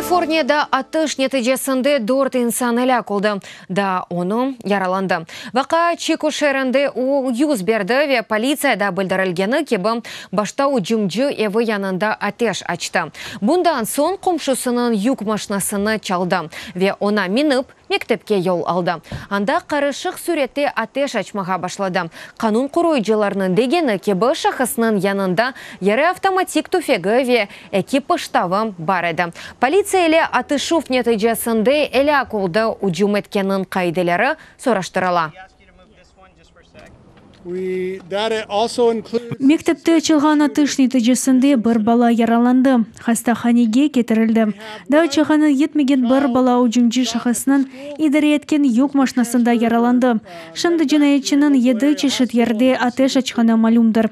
Kaliforniyada atış neticesinde dört insan elâk oldı, daa onu yaralandı. Vaqia Çiko şeerinde yüz berdi ve politsiyada bildirilgeni kibi, başta ücümci evi yanında ateş açtı. Bundan soñ qomşusınıñ yük maşinasını çaldı ve oña minip, mektepke yol aldı. Anda qarışıq sürette ateş açmağa başladı. Qanun qoruyıcılarnıñ degeni kibi, şahısnıñ yanında yarı avtomatik tüfegi ve eki pıştavı bar edi. Politsiya ile atışuv neticesinde elâk oldı. Ücüm etkenniñ qaideleri soraştırıla. Mektepte açılğan atış neticesinde bir bala yaralandı, hastahanege ketirildi. Daa çağına yetmegen bir bala ücümci şahısnıñ idare etken yük maşinasında yaralandı. Şimdi cinayetçiniñ yedi çeşit yerde ateş açqanı malümdir.